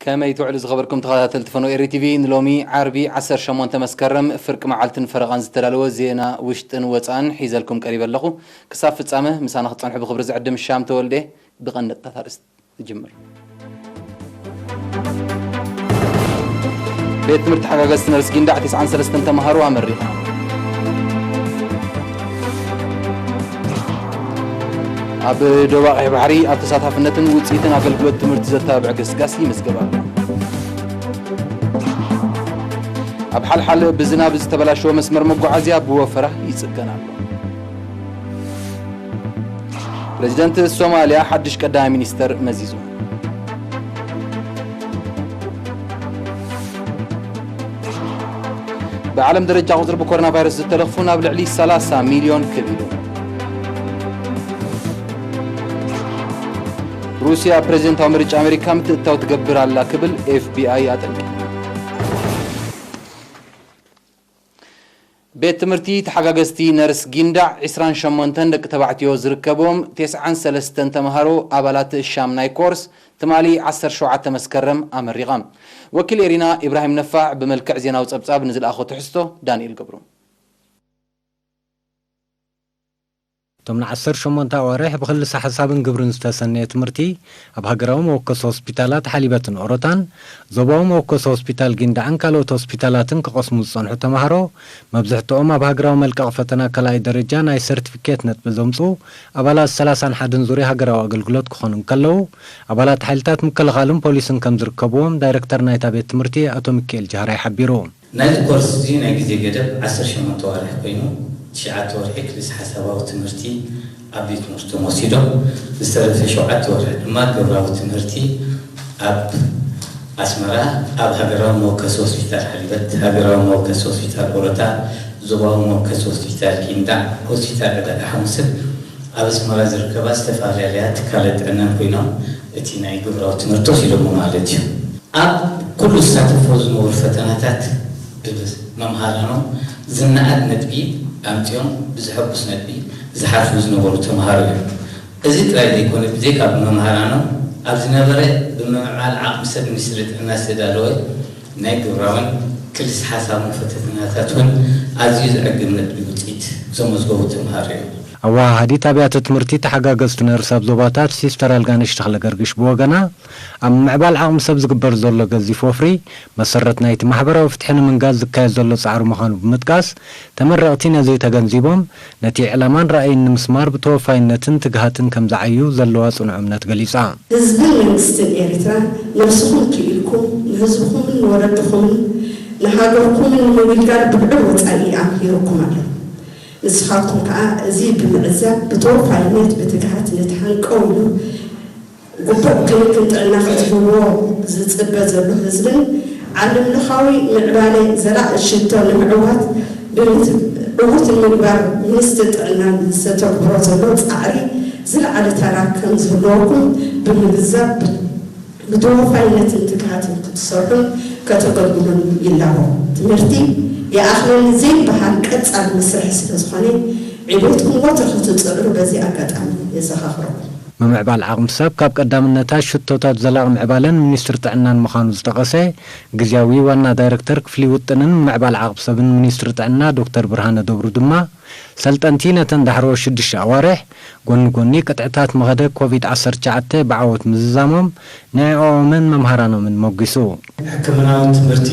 ከመይ ትውዕሉ ዝኸበርኩም ተኸታተልቲ ፈኖ ኤሪ ቲቪ? ንሎሚ ዓርቢ ዓሰርተ ሸሞንተ መስከረም ፍርቂ መዓልትን ፈረቓን ዝተዳለወ ዜና ውሽጥን ወጻእን ሒዘልኩም ቀሪበ ኣለኹ። ክሳብ ፍጻመ ምሳና ክትጸንሑ ብኽብሪ ዝዕድም ሻም ተወልደ። ብቐንድታት ኣርእስቲ ንጅምር። ቤት ትምህርቲ ሓጋገዝቲ ነርስ ጊንዳዕ ተስዓን ሰለስተን ተምሃሮ ኣመሪቓ። ኣብ ዶባ ቀይሕ ባሕሪ ኣብ ተሳታፍነትን ውፅኢትን ኣገልግሎት ትምህርቲ ዘተባብዕ ገስጋስ ይምዝገብ ኣሎ። ኣብ ሓልሓል ብዝናብ ዝተበላሸወ መስመር መጓዓዝያ ብወፈራ ይፅገን ኣሎ። ፕሬዚደንት ሶማልያ ሓድሽ ቀዳማይ ሚኒስተር መዚዙ። ብዓለም ደረጃ ቁፅሪ ብኮሮና ቫይረስ ዝተለኽፉ ናብ ልዕሊ ሰላሳ ሚልዮን ክብ ኢሉ። ሩስያ ፕሬዚደንታዊ ምርጫ ኣሜሪካ ምትእትታው ትገብር ኣላ ክብል ኤፍ ቢ ኣይ ኣጠንቂቑ። ቤት ትምህርቲ ተሓጋገዝቲ ነርስ ጊንዳዕ ዒስራን ሸሞንተን ደቂ ተባዕትዮ ዝርከብዎም ተስዓን ሰለስተን ተምሃሮ ኣባላት ሻም ናይ ኮርስ ትማሊ ዓሰርተ ሸውዓተ መስከረም ኣመሪቓ። ወኪል ኤሪና ኢብራሂም ነፋዕ ብመልክዕ ዜናዊ ጸብጻብ ንዝለኣኾ ትሕዝቶ ዳንኤል ገብሩ። እቶም ንዓሰርተ ሸሞንተ ኣዋርሕ ብክልሰ ሓሳብን ግብርን ዝተሰነየ ትምህርቲ ኣብ ሃገራዊ መወከሲ ሆስፒታላት ሓሊበትን ኦሮታን፣ ዞባዊ መወከሲ ሆስፒታል ጊንዳዕን ካልኦት ሆስፒታላትን ክቐስሙ ዝጸንሑ ተምሃሮ፣ መብዝሕትኦም ኣብ ሃገራዊ መልቀቕ ፈተና ካልኣይ ደረጃ ናይ ሰርቲፊኬት ነጥቢ ዘምጽኡ ኣባላት ሰላሳን ሓደን ዙርያ ሃገራዊ ኣገልግሎት ክኾኑ እንከለዉ፣ ኣባላት ሓይልታት ምክልኻልን ፖሊስን ከም ዝርከብዎም ዳይረክተር ናይታ ቤት ትምህርቲ ኣቶ ሚካኤል ጃህራይ ሓቢሩ። ናይዚ ኮርስ እዚ ናይ ግዜ ገደብ ዓሰርተ ሸሞንተ ዋርሒ ኮይኑ፣ ትሽዓተ ወርሒ ክልስ ሓሳባዊ ትምህርቲ ኣብ ቤት ትምህርቶም ወሲዶም፣ ዝተረፈ ሸውዓተ ወርሒ ድማ ግብራዊ ትምህርቲ ኣብ ኣስመራ፣ ኣብ ሃገራዊ መወከሲ ሆስፒታል ሓሊበት፣ ሃገራዊ መወከሲ ሆስፒታል ኦሮታ፣ ዞባዊ መወከሲ ሆስፒታል ጊንዳዕ፣ ሆስፒታል ዕዳጋ ሓሙስን ኣብ ኣስመራ ዝርከባ ዝተፈላለያ ትካላት ጥዕናን ኮይኖም እቲ ናይ ግብራዊ ትምህርቲ ወሲዶሞ ማለት እዩ። ኣብ ኩሉ ዝሳተፎ ዝነበሩ ፈተናታት ብመምሃራኖም ዝነኣድ ነጥቢ ኣምጺኦም ብዘሐጉስ ነጥቢ ዝሓልፉ ዝነበሩ ተምሃሮ እዮም። እዚ ጥራይ ዘይኮነ፣ ብዘይካ ብመምሃራኖም ኣብ ዝነበረ ብምምዕባል ዓቕሚ ሰብ ሚኒስትሪ ጥዕና ዝተዳለወ ናይ ግብራውን ክልስ ሓሳብን ፈተናታት እውን ኣዝዩ ዘዕግብ ነጥቢ ውፅኢት ዘመዝገቡ ተምሃሮ እዮም። ኣወሃሃዲት ኣብያተ ትምህርቲ ተሓጋገዝቲ ነርስ ኣብ ዞባታት ሲስተር ኣልጋነሽ ተኽለ ገርግሽ ብወገና፣ ኣብ ምምዕባል ዓቕሚ ሰብ ዝግበር ዘሎ ገዚፍ ወፍሪ፣ መሰረት ናይቲ ማሕበራዊ ፍትሒ ንምንጋስ ዝካየድ ዘሎ ጻዕሪ ምዃኑ ብምጥቃስ፣ ተመረቕቲ ነዚ ተገንዚቦም፣ ነቲ ዕላማን ራእይን ንምስማር ብተወፋይነትን ትግሃትን ከም ዝዓዩ ዘለዋ ጽኑዕ እምነት ገሊጻ። ህዝብን መንግስትን ኤርትራ ነብስኹም ክኢልኩም ንህዝብኹምን ንወለድኹምን ንሃገርኩምን ንምግልጋል ብልዑል ወጻኢ ኣምሂርኩም ኣሎ። ንስኻትኩም ከኣ እዚ ብምዕዛብ ብተወፋይነት ብትግሃት ነቲ ሃንቀው ኢሉ ግቡእ ክንክን ጥዕና ክትህብዎ ዝጽበ ዘሎ ህዝብን ዓለምለኻዊ ምዕባለ ዘላቒ ሽቶ ንምዕዋት ብምት-፣ ዕዉት ንምግባር ሚኒስትሪ ጥዕናን ዝተተግብሮ ዘሎ ጻዕሪ ዝለዓለ ተራ ከም ዝህልወኩም ብምግንዛብ ብተወፋይነትን ትግሃትን ክትሰርሑን ከተገልግሉን ይላቦ። ትምህርቲ ይኣኽለኒ ዘይበሃል ቀጻሊ መስርሒ ስለ ዝኾነ ዕቤትኩም ወትሩ ክትጽዕሩ በዚ ኣጋጣሚ የዘኻኽረኩም። ምምዕባል ዓቕሚ ሰብ ካብ ቀዳምነታት ሽቶታት ዘላቒ ምዕባለን ሚኒስትሪ ጥዕናን ምዃኑ ዝጠቐሰ ግዝያዊ ዋና ዳይረክተር ክፍሊ ውጥንን ምምዕባል ዓቕሚ ሰብን ሚኒስትሪ ጥዕና ዶክተር ብርሃነ ደብሩ ድማ፣ ሰልጠንቲ ነተን ዳሕሮ ሽዱሽተ ኣዋርሕ ጎኒ ጎኒ ቅጥዕታት መኸደ ኮቪድ ዓሰርተ ትሽዓተ ብዓወት ምዝዛሞም ንዕኦምን መምሃራኖምን ሞጒሱ። ሕክምናዊ ትምህርቲ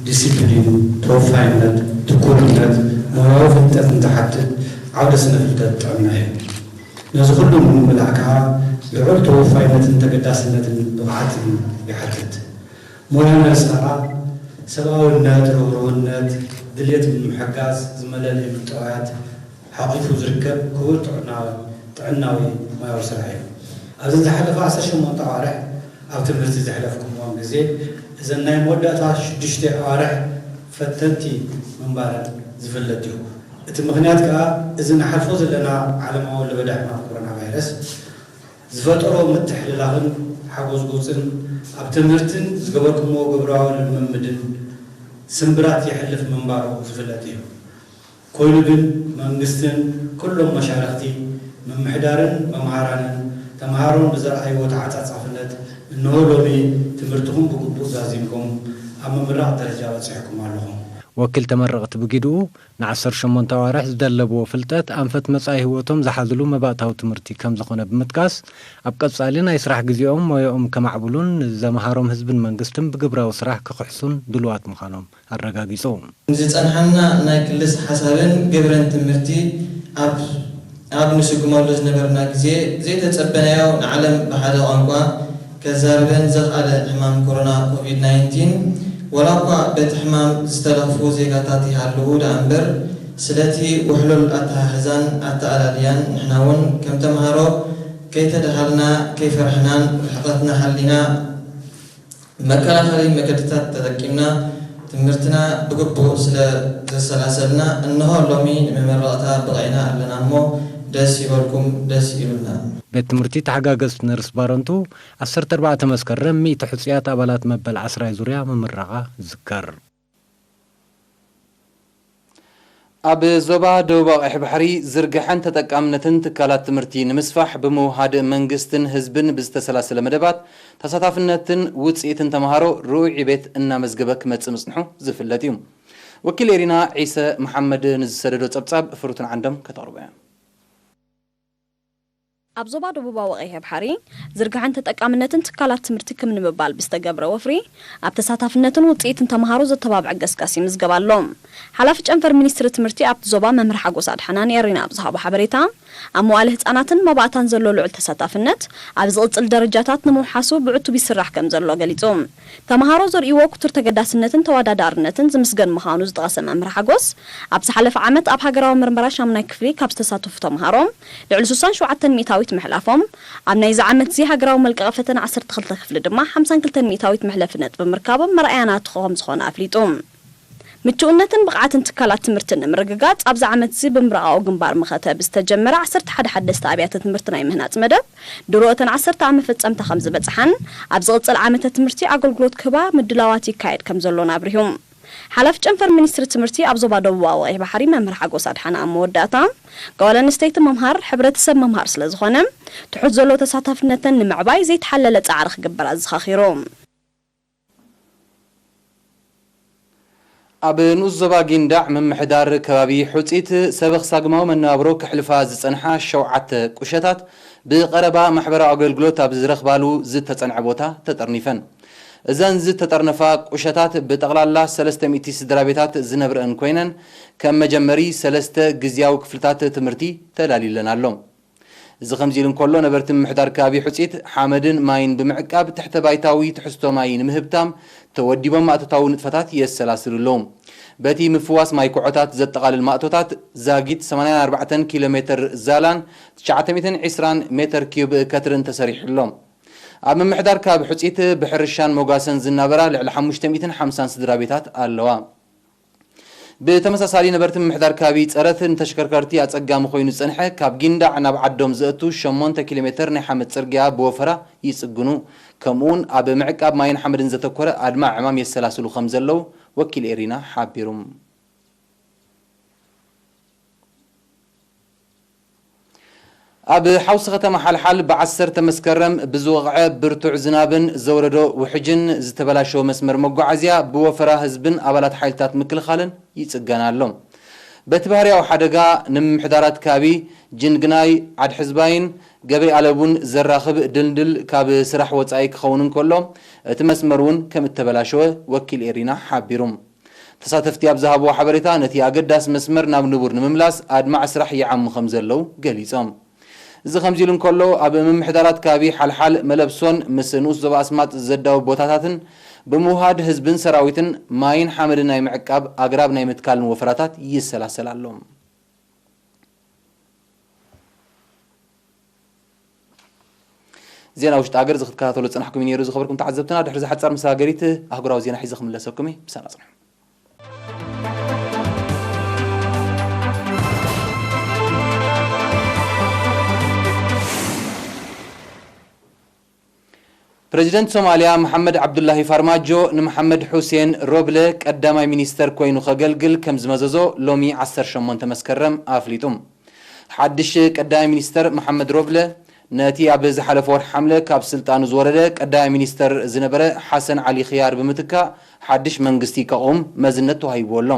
ዲሲፕሊን፣ ተወፋይነት፣ ትኩርነት፣ ሞያዊ ፍልጠትን ዝሓትት ዓውደ ስነ ፍልጠት ጥዕና እዩ። ነዚ ኩሉ ንምምላእ ከኣ ልዑል ተወፋይነትን ተገዳስነትን ብቕዓትን ይሓትት። ሞያ ነርስ ከኣ ሰብኣውነት፣ ርህሩህነት፣ ድልየት ንምሕጋዝ ዝመለለዩ ጠባያት ሓቒፉ ዝርከብ ክቡር ጥዕና-፣ ጥዕናዊ ሞያዊ ስራሕ እዩ። ኣብዘን ዝሓለፋ ዓሰርተ ሸሞንተ ኣዋርሕ ኣብ ትምህርቲ ዘሕለፍኩምወን ግዜ እዘን ናይ መወዳእታ ሽዱሽተ ኣዋርሕ ፈተንቲ ምንባረን ዝፍለጥ እዩ። እቲ ምኽንያት ከኣ እዚ ንሓልፎ ዘለና ዓለማዊ ለበዳ ሕማም ኮሮና ቫይረስ ዝፈጠሮ ምትሕልላኽን ሓጎዝጎዝን ኣብ ትምህርትን ዝገበርኩምዎ ግብራዊ ልምምድን ስምብራት የሕልፍ ምንባሩ ዝፍለጥ እዩ። ኮይኑ ግን መንግስትን ኩሎም መሻርኽቲ ምምሕዳርን መምሃራንን ተምሃሮን ብዘርኣይዎ ተዓጻጻፍነት እንሆ ሎሚ ትምህርትኹም ብግቡእ ዛዚምኩም ኣብ ምምራቕ ደረጃ በጺሕኩም ኣለኹም። ወኪል ተመረቕቲ ብጊድኡ፣ ንዓሰርተ ሸሞንተ ኣዋርሕ ዝደለብዎ ፍልጠት ኣንፈት መጻኢ ህይወቶም ዝሓዝሉ መባእታዊ ትምህርቲ ከም ዝኾነ ብምጥቃስ፣ ኣብ ቀጻሊ ናይ ስራሕ ግዜኦም ሞያኦም ከማዕብሉን ንዘምሃሮም ህዝብን መንግስትን ብግብራዊ ስራሕ ክኽሕሱን ድሉዋት ምዃኖም ኣረጋጊጹ። ዝጸንሓና ናይ ክልስ ሓሳብን ግብርን ትምህርቲ ኣብ ኣብ ንስጉመሉ ዝነበርና ግዜ ዘይተጸበናዮ ንዓለም ብሓደ ቋንቋ ከዛርበን ዘኽኣለ ሕማም ኮሮና ኮቪድ ናይንቲን፣ ወላ እኳ በቲ ሕማም ዝተለኽፉ ዜጋታት ይሃልዉ ደኣ እምበር፣ ስለቲ ውሕሉል ኣተሓሕዛን ኣተኣላልያን ንሕና እውን ከም ተምሃሮ ከይተደሃልና ከይፈራሕናን ርሕቐትና ሓሊና መከላኸሊ መገድታት ተጠቂምና ትምህርትና ብግቡእ ስለ ዘሰላሰልና፣ እንሆ ሎሚ ንመመረቕታ በቒዕና ኣለና እሞ ደስ ይበልኩም፣ ደስ ይብልና። ቤት ትምህርቲ ተሓጋገዝቲ ነርስ ባረንቱ ዓሰርተ ኣርባዕተ መስከረም ሚእቲ ሕጹያት ኣባላት መበል ዓስራይ ዙርያ ምምራቓ ይዝከር። ኣብ ዞባ ደቡባዊ ቀይሕ ባሕሪ ዝርግሐን ተጠቃምነትን ትካላት ትምህርቲ ንምስፋሕ ብምውሃድ መንግስትን ህዝብን ብዝተሰላሰለ መደባት ተሳታፍነትን ውፅኢትን ተምሃሮ ርኡይ ዕቤት እናመዝገበ ክመፅእ ምፅንሑ ዝፍለጥ እዩ። ወኪል ኤሪና ዒሰ መሓመድ ንዝሰደዶ ፀብፃብ ፍሩትን ዓንዶም ከተቕርቦ እያ። ኣብ ዞባ ደቡባዊ ቀይሕ ባሕሪ ዝርግሐን ተጠቃምነትን ትካላት ትምህርቲ ክም ንምባል ብዝተገብረ ወፍሪ፣ ኣብ ተሳታፍነትን ውፅኢትን ተምሃሮ ዘተባብዕ ገስጋስ ይምዝገብ ኣሎ። ሓላፊ ጨንፈር ሚኒስትሪ ትምህርቲ ኣብቲ ዞባ መምህር ሓጎስ ኣድሓና ንኤሪና ኣብ ዝሃቦ ሓበሬታ፣ ኣብ መዋእለ ህፃናትን መባእታን ዘሎ ልዑል ተሳታፍነት ኣብ ዝቕፅል ደረጃታት ንምውሓሱ ብዕቱብ ይስራሕ ከም ዘሎ ገሊፁ። ተምሃሮ ዘርእይዎ ክቱር ተገዳስነትን ተወዳዳርነትን ዝምስገን ምዃኑ ዝጠቐሰ መምህር ሓጎስ፣ ኣብ ዝሓለፈ ዓመት ኣብ ሃገራዊ ምርመራ ሻምናይ ክፍሊ ካብ ዝተሳተፉ ተምሃሮ ልዕሊ ስሳን ሸውዓተን ሚእታዊት ምሕላፎም፣ ኣብ ናይዚ ዓመት እዚ ሃገራዊ መልቀቒ ፈተነ ዓሰርተ ክልተ ክፍሊ ድማ ሓምሳን ክልተን ሚእታዊት መሕለፊ ነጥቢ ምርካቦም መርኣያ ናቱ ከም ዝኾነ ኣፍሊጡ። ምቹእነትን ብቕዓትን ትካላት ትምህርቲ ንምርግጋጽ ኣብዚ ዓመት እዚ ብምብራቓዊ ግንባር መኸተ ብዝተጀመረ ዓሰርተ ሓደ ሓደስቲ ኣብያተ ትምህርቲ ናይ ምህናጽ መደብ ድሮ እተን ዓሰርተ ኣብ መፈጸምታ ከም ዝበጽሓን ኣብ ዝቕጽል ዓመተ ትምህርቲ ኣገልግሎት ክህባ ምድላዋት ይካየድ ከም ዘሎን ኣብሪሁ። ሓላፊ ጨንፈር ሚኒስትሪ ትምህርቲ ኣብ ዞባ ደቡባዊ ቀይሕ ባሕሪ መምህር ሓጎስ ኣድሓና ኣብ መወዳእታ፣ ጓል ኣንስተይቲ ምምሃር ሕብረተሰብ ምምሃር ስለ ዝኾነ ትሑት ዘሎ ተሳታፍነተን ንምዕባይ ዘይተሓለለ ጻዕሪ ክግበር ኣዘኻኺሩ። ኣብ ንኡስ ዞባ ጊንዳዕ ምምሕዳር ከባቢ ሑጺት ሰበኽ ሳግማዊ መነባብሮ ክሕልፋ ዝጸንሓ ሸውዓተ ቁሸታት ብቐረባ ማሕበራዊ ኣገልግሎት ኣብ ዝረኽባሉ ዝተጸንዐ ቦታ ተጠርኒፈን። እዘን ዝተጠርነፋ ቁሸታት ብጠቕላላ ሰለስተ ሚእቲ ስድራ ቤታት ዝነብረአን ኮይነን፣ ከም መጀመሪ ሰለስተ ግዝያዊ ክፍልታት ትምህርቲ ተዳልዩለን ኣሎ። እዚ ከምዚ ኢሉ እንከሎ፣ ነበርቲ ምምሕዳር ከባቢ ሑጺት ሓመድን ማይን ብምዕቃብ ትሕተ ባይታዊ ትሕዝቶ ማይ ንምህብታም ተወዲቦም ማእቶታዊ ንጥፈታት የሰላስሉ ኣለዉ። በቲ ምፍዋስ ማይ ኮዖታት ዘጠቓልል ማእቶታት ዛጊት ሰማንያን ኣርባዕተን ኪሎ ሜትር ዛላን ትሽዓተ ሚእትን ዕስራን ሜትር ኪዩብ ከትርን ተሰሪሑ ኣሎ። ኣብ ምምሕዳር ከባቢ ሑጺት ብሕርሻን ሞጋሰን ዝናበራ ልዕሊ ሓሙሽተ ሚእትን ሓምሳን ስድራ ቤታት ኣለዋ። ብተመሳሳሊ፣ ነበርቲ ምምሕዳር ከባቢ ጸረት ንተሽከርከርቲ ኣጸጋሚ ኮይኑ ዝጸንሐ፣ ካብ ጊንዳዕ ናብ ዓዶም ዘእቱ ሸሞንተ ኪሎ ሜተር ናይ ሓመድ ጽርግያ ብወፈራ ይጽግኑ፣ ከምኡውን ኣብ ምዕቃብ ማይን ሓመድን ዘተኮረ ኣድማዒ ዕማም የሰላስሉ ከም ዘለዉ ወኪል ኤሪና ሓቢሩ። ኣብ ሓውሲ ከተማ ሓልሓል ብዓሰርተ መስከረም ብዝወቕዐ ብርቱዕ ዝናብን ዘውረዶ ውሕጅን ዝተበላሸወ መስመር መጓዓዝያ ብወፈራ ህዝብን ኣባላት ሓይልታት ምክልኻልን ይጽገን ኣሎ። በቲ ባህርያዊ ሓደጋ ንምምሕዳራት ከባቢ ጅንግናይ፣ ዓድሕዝባይን ገበይ ኣለቡን ዘራኽብ ድልድል ካብ ስራሕ ወጻኢ ክኸውን እንከሎ፣ እቲ መስመር እውን ከም እተበላሸወ ወኪል ኤሪና ሓቢሩ። ተሳተፍቲ ኣብ ዝሃብዎ ሓበሬታ፣ ነቲ ኣገዳሲ መስመር ናብ ንቡር ንምምላስ ኣድማዒ ስራሕ ይዓሙ ከም ዘለዉ ገሊጾም። እዚ ከምዚ ኢሉ እንከሎ፣ ኣብ ምምሕዳራት ከባቢ ሓልሓል፣ መለብሶን ምስ ንኡስ ዞባ ኣስማጥ ዘዳውብ ቦታታትን ብምውሃድ ህዝብን ሰራዊትን ማይን ሓመድን ናይ ምዕቃብ ኣግራብ ናይ ምትካልን ወፈራታት ይሰላሰል ኣሎ። ዜና ውሽጢ ሃገር እዚ ክትከታተሉ ዝጸናሕኩም እዩ ነይሩ። ዝኸበርኩም ተዓዘብትና፣ ድሕሪ እዚ ሓጻር መሰጋገሪት ኣህጉራዊ ዜና ሒዘ ክምለሰኩም እየ። ብሰላም ጽንሑ። ፕረዚደንት ሶማልያ መሓመድ ዓብዱላሂ ፋርማጆ ንመሓመድ ሑሴን ሮብለ ቀዳማይ ሚኒስተር ኮይኑ ከገልግል ከም ዝመዘዞ ሎሚ ዓሰርተ ሸሞንተ መስከረም ኣፍሊጡ። ሓድሽ ቀዳማይ ሚኒስተር መሓመድ ሮብለ ነቲ ኣብ ዝሓለፈ ወርሒ ሓምለ ካብ ስልጣኑ ዝወረደ ቀዳማይ ሚኒስተር ዝነበረ ሓሰን ዓሊ ኽያር ብምትካእ ሓድሽ መንግስቲ ከቑም መዝነት ተዋሂብዎ ኣሎ።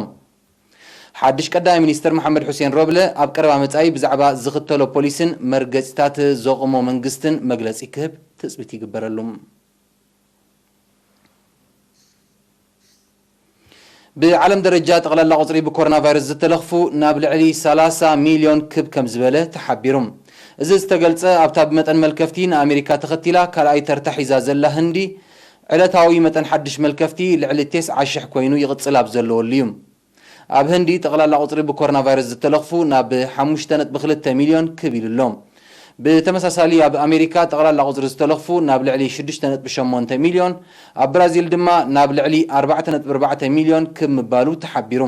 ሓድሽ ቀዳማይ ሚኒስተር መሓመድ ሑሴን ሮብለ ኣብ ቀረባ መጻኢ ብዛዕባ ዝኽተሎ ፖሊስን መርገጺታት ዘቑሞ መንግስትን መግለጺ ክህብ ትጽቢት ይግበረሉ። ብዓለም ደረጃ ጠቕላላ ቁጽሪ ብኮሮና ቫይረስ ዝተለኽፉ ናብ ልዕሊ ሰላሳ ሚልዮን ክብ ከም ዝበለ ተሓቢሩ። እዚ ዝተገልጸ ኣብታ ብመጠን መልከፍቲ ንኣሜሪካ ተኸቲላ ካልኣይ ተርታ ሒዛ ዘላ ህንዲ፣ ዕለታዊ መጠን ሓድሽ መልከፍቲ ልዕሊ ተስዓ ሽሕ ኮይኑ ይቕጽል ኣብ ዘለወሉ እዩ። ኣብ ህንዲ ጠቕላላ ቁጽሪ ብኮሮና ቫይረስ ዝተለኽፉ ናብ ሓሙሽተ ነጥቢ ክልተ ሚልዮን ክብ ኢሉ ኣሎ። ብተመሳሳሊ ኣብ ኣሜሪካ ጠቕላላ ቁጽሪ ዝተለኽፉ ናብ ልዕሊ ሽዱሽተ ነጥቢ ሸሞንተ ሚልዮን፣ ኣብ ብራዚል ድማ ናብ ልዕሊ ኣርባዕተ ነጥቢ ኣርባዕተ ሚልዮን ክብ ምባሉ ተሓቢሩ።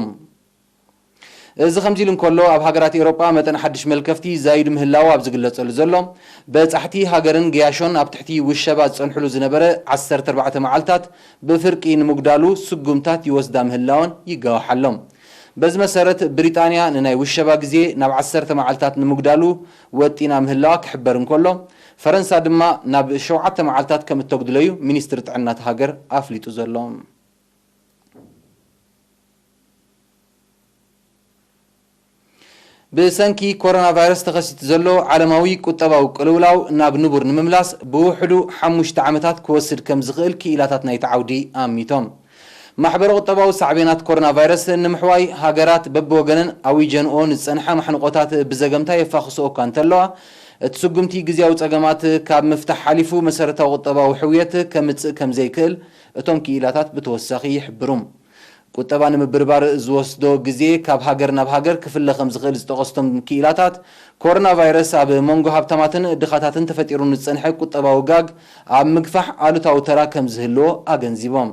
እዚ ከምዚ ኢሉ እንከሎ፣ ኣብ ሃገራት ኤውሮጳ መጠን ሓድሽ መልከፍቲ ዛይዱ ምህላዉ ኣብ ዝግለጸሉ ዘሎ፣ በጻሕቲ ሃገርን ገያሾን ኣብ ትሕቲ ውሸባ ዝጸንሕሉ ዝነበረ ዓሰርተ ኣርባዕተ መዓልታት ብፍርቂ ንምጉዳሉ ስጉምታት ይወስዳ ምህላወን ይጋወሓሎም። በዚ መሰረት፣ ብሪጣንያ ንናይ ውሸባ ግዜ ናብ ዓሰርተ መዓልታት ንምጉዳሉ ወጢና ምህላዋ ክሕበር እንከሎ፣ ፈረንሳ ድማ ናብ ሸውዓተ መዓልታት ከም እተጉድለዩ ሚኒስትሪ ጥዕና እታ ሃገር ኣፍሊጡ ዘሎ። ብሰንኪ ኮሮና ቫይረስ ተኸሲቱ ዘሎ ዓለማዊ ቁጠባዊ ቅልውላው ናብ ንቡር ንምምላስ ብውሕዱ ሓሙሽተ ዓመታት ክወስድ ከም ዝኽእል ክኢላታት ናይቲ ዓውዲ ኣሚቶም። ማሕበረ ቁጠባዊ ሳዕቤናት ኮሮና ቫይረስ ንምሕዋይ ሃገራት በብወገነን ኣዊጀንኦ ንዝጸንሓ ማሕንቆታት ብዘገምታ የፋኽስኦ እኳ እንተለዋ፣ እቲ ስጉምቲ ግዝያዊ ጸገማት ካብ ምፍታሕ ሓሊፉ መሰረታዊ ቁጠባዊ ሕውየት ከምጽእ ከም ዘይክእል እቶም ክኢላታት ብተወሳኺ ይሕብሩ። ቁጠባ ንምብርባር ዝወስዶ ግዜ ካብ ሃገር ናብ ሃገር ክፍለ ከም ዝኽእል ዝጠቐስቶም ክኢላታት፣ ኮሮና ቫይረስ ኣብ መንጎ ሃብታማትን ድኻታትን ተፈጢሩ ንዝጸንሐ ቁጠባዊ ጋግ ኣብ ምግፋሕ ኣሉታዊ ተራ ከም ዝህልዎ ኣገንዚቦም።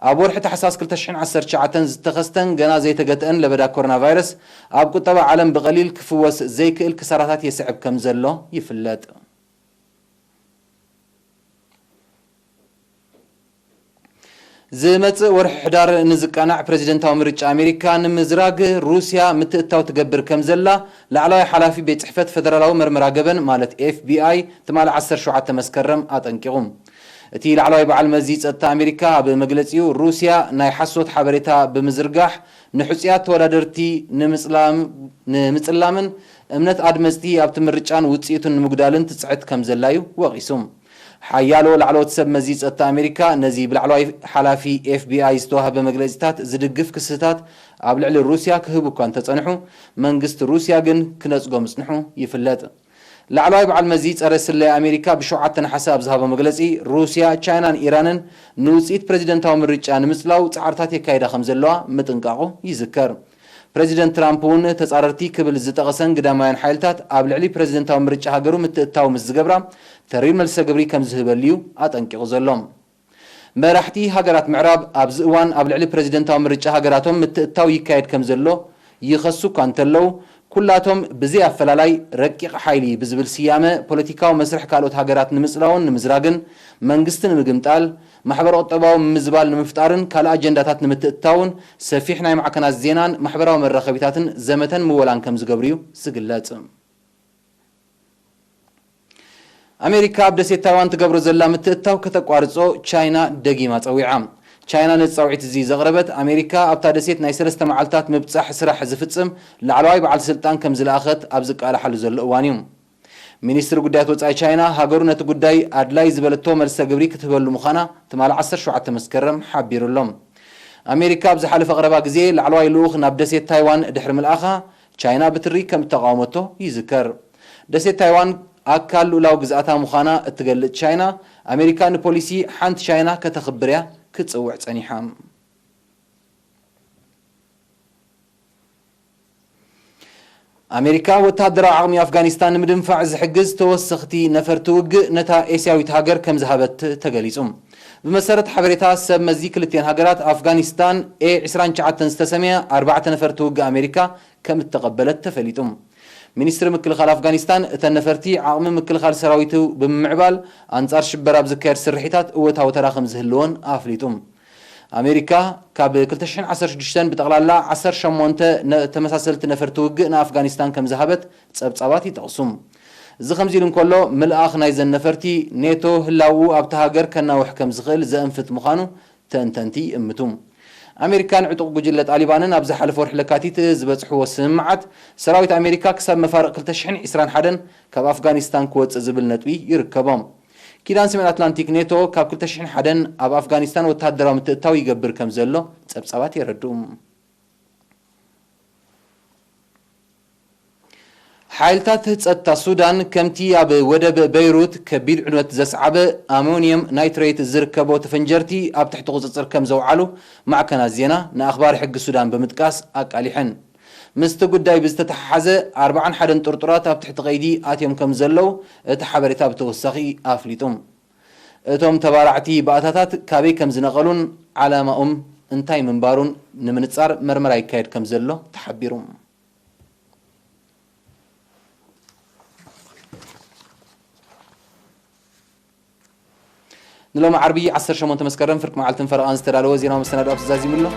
ኣብ ወርሒ ታሕሳስ ክልተ ሽሕን ዓሰርተ ትሽዓተን ዝተኸስተን ገና ዘይተገትአን ለበዳ ኮሮና ቫይረስ ኣብ ቁጠባ ዓለም ብቐሊል ክፍወስ ዘይክእል ክሳራታት የስዕብ ከም ዘሎ ይፍለጥ። ዝመጽእ ወርሒ ሕዳር ንዝቃናዕ ፕረዚደንታዊ ምርጫ ኣሜሪካ ንምዝራግ ሩስያ ምትእትታው ትገብር ከም ዘላ ላዕለዋይ ሓላፊ ቤት ጽሕፈት ፈደራላዊ መርመራ ገበን ማለት ኤፍ ቢ ኣይ ትማሊ ዓሰርተ ሸውዓተ መስከረም ኣጠንቂቑ። እቲ ላዕለዋይ በዓል መዚ ጸጥታ ኣሜሪካ ኣብ መግለጺኡ፣ ሩስያ ናይ ሓሶት ሓበሬታ ብምዝርጋሕ ንሕጹያት ተወዳደርቲ ንምጽላም-፣ ንምጽላምን እምነት ኣድመጽቲ ኣብቲ ምርጫን ውጽኢቱን ንምጉዳልን ትጽዕት ከም ዘላ እዩ ወቒሱ። ሓያሎ ላዕለዎት ሰብ መዚ ጸጥታ ኣሜሪካ ነዚ ብላዕለዋይ ሓላፊ ኤፍ ቢ ኣይ ዝተዋህበ መግለጺታት ዝድግፍ ክስታት ኣብ ልዕሊ ሩስያ ክህቡ እኳ እንተጸንሑ፣ መንግስቲ ሩስያ ግን ክነጽጎ ምጽንሑ ይፍለጥ። ላዕለዋይ በዓል መዚ ጸረ ስለያ ኣሜሪካ ብሸውዓተ ነሓሰ ኣብ ዝሃቦ መግለጺ፣ ሩስያ፣ ቻይናን ኢራንን ንውጽኢት ፕረዚደንታዊ ምርጫ ንምጽላው ጻዕርታት የካይዳ ከም ዘለዋ ምጥንቃቑ ይዝከር። ፕረዚደንት ትራምፕ እውን ተጻረርቲ ክብል ዝጠቐሰን ግዳማውያን ሓይልታት ኣብ ልዕሊ ፕረዚደንታዊ ምርጫ ሃገሩ ምትእትታው ምስ ዝገብራ፣ ተሪር መልሰ ግብሪ ከም ዝህበሉ እዩ ኣጠንቂቑ ዘሎ። መራሕቲ ሃገራት ምዕራብ ኣብዚ እዋን ኣብ ልዕሊ ፕረዚደንታዊ ምርጫ ሃገራቶም ምትእትታው ይካየድ ከም ዘሎ ይኸሱ እኳ እንተለዉ፣ ኩላቶም ብዘይ ኣፈላላይ ረቂቕ ሓይሊ ብዝብል ስያመ ፖለቲካዊ መስርሕ ካልኦት ሃገራት ንምጽላውን ንምዝራግን፣ መንግስቲ ንምግምጣል፣ ማሕበረ ቁጠባዊ ምምዝባል ንምፍጣርን ካልእ ኣጀንዳታት ንምትእትታውን ሰፊሕ ናይ ማዕከናት ዜናን ማሕበራዊ መራኸቢታትን ዘመተን ምወላን ከም ዝገብሩ እዩ ዝግለጽ። ኣሜሪካ ኣብ ደሴት ታይዋን ትገብሮ ዘላ ምትእትታው ከተቋርጾ ቻይና ደጊማ ጸዊዓ። ቻይና ነቲ ጻውዒት እዚ ዘቕረበት፣ ኣሜሪካ ኣብታ ደሴት ናይ ሰለስተ መዓልታት ምብጻሕ ስራሕ ዝፍጽም ላዕለዋይ በዓል ስልጣን ከም ዝለኣኸት ኣብ ዝቃላሓሉ ዘሎ እዋን እዩ። ሚኒስትሪ ጉዳያት ወጻኢ ቻይና፣ ሃገሩ ነቲ ጉዳይ ኣድላይ ዝበለቶ መልሰ ግብሪ ክትህበሉ ምዃና ትማሊ ዓሰርተ ሸውዓተ መስከረም ሓቢሩ ኣሎ። ኣሜሪካ ኣብ ዝሓለፈ ቀረባ ግዜ ላዕለዋይ ልኡኽ ናብ ደሴት ታይዋን ድሕሪ ምልኣኻ፣ ቻይና ብትሪ ከም እተቓወመቶ ይዝከር። ደሴት ታይዋን ኣካል ልኡላዊ ግዝኣታ ምዃና እትገልጽ ቻይና፣ ኣሜሪካ ንፖሊሲ ሓንቲ ቻይና ከተኽብር እያ ክትጽውዕ ጸኒሓ። ኣሜሪካ ወተሃደራዊ ዓቕሚ ኣፍጋኒስታን ንምድንፋዕ ዝሕግዝ ተወሰኽቲ ነፈርቲ ውግእ ነታ ኤስያዊት ሃገር ከም ዝሃበት ተገሊጹ። ብመሰረት ሓበሬታ ሰብ መዚ ክልቲኤን ሃገራት፣ ኣፍጋኒስታን ኤ ዕስራን ትሽዓተን ዝተሰምየ ኣርባዕተ ነፈርቲ ውግእ ኣሜሪካ ከም እተቐበለት ተፈሊጡ። ሚኒስትሪ ምክልኻል ኣፍጋኒስታን፣ እተን ነፈርቲ ዓቕሚ ምክልኻል ሰራዊቱ ብምምዕባል፣ ኣንጻር ሽበራ ኣብ ዝካየድ ስርሒታት እወታዊ ተራ ከም ዝህልዎን ኣፍሊጡ። ኣሜሪካ ካብ ክልተ ሽሕን ዓሰርተ ሽዱሽተን ብጠቕላላ ዓሰርተ ሸሞንተ ነ-፣ ተመሳሰልቲ ነፈርቲ ውግእ ንኣፍጋኒስታን ከም ዝሃበት ጸብጻባት ይጠቕሱ። እዚ ከምዚ ኢሉ እንከሎ፣ ምልኣኽ ናይዘን ነፈርቲ ኔቶ ህላውኡ ኣብታ ሃገር ከናውሕ ከም ዝኽእል ዘእንፍት ምዃኑ ተንተንቲ ይእምቱ። ኣሜሪካን ዕጡቕ ጉጅለ ጣሊባንን ኣብ ዝሓለፈ ወርሒ ለካቲት ዝበጽሕዎ ስምምዓት፣ ሰራዊት ኣሜሪካ ክሳብ መፋርቕ ክልተ ሽሕን ዕስራን ሓደን ካብ ኣፍጋኒስታን ክወጽእ ዝብል ነጥቢ ይርከቦም። ኪዳን ሰሜን ኣትላንቲክ ኔቶ ካብ ክልተ ሽሕን ሓደን ኣብ ኣፍጋኒስታን ወተሃደራዊ ምትእትታው ይገብር ከም ዘሎ ጸብጻባት የረድኡ። ሓይልታት ጸጥታ ሱዳን ከምቲ ኣብ ወደብ በይሩት ከቢድ ዕንወት ዘስዓበ ኣሞኒየም ናይትሬት ዝርከቦ ተፈንጀርቲ ኣብ ትሕቲ ቁጽጽር ከም ዘውዓሉ ማዕከናት ዜና ንኣኽባሪ ሕጊ ሱዳን ብምጥቃስ ኣቃሊሐን። ምስቲ ጉዳይ ብዝተተሓሓዘ ኣርብዓን ሓደን ጥርጡራት ኣብ ትሕቲ ቀይዲ ኣትዮም ከም ዘለዉ እቲ ሓበሬታ ብተወሳኺ ኣፍሊጡ። እቶም ተባራዕቲ ባእታታት ካበይ ከም ዝነቐሉን ዓላማኦም እንታይ ምንባሩን ንምንጻር መርመራ ይካየድ ከም ዘሎ ተሓቢሩ። ንሎሚ ዓርቢ ዓሰርተ ሸሞንተ መስከረም ፍርቂ መዓልትን ፈረቓን ዝተዳለወ ዜናዊ መሰናዶ ኣብዚ ዛዚሙ ኣሎ።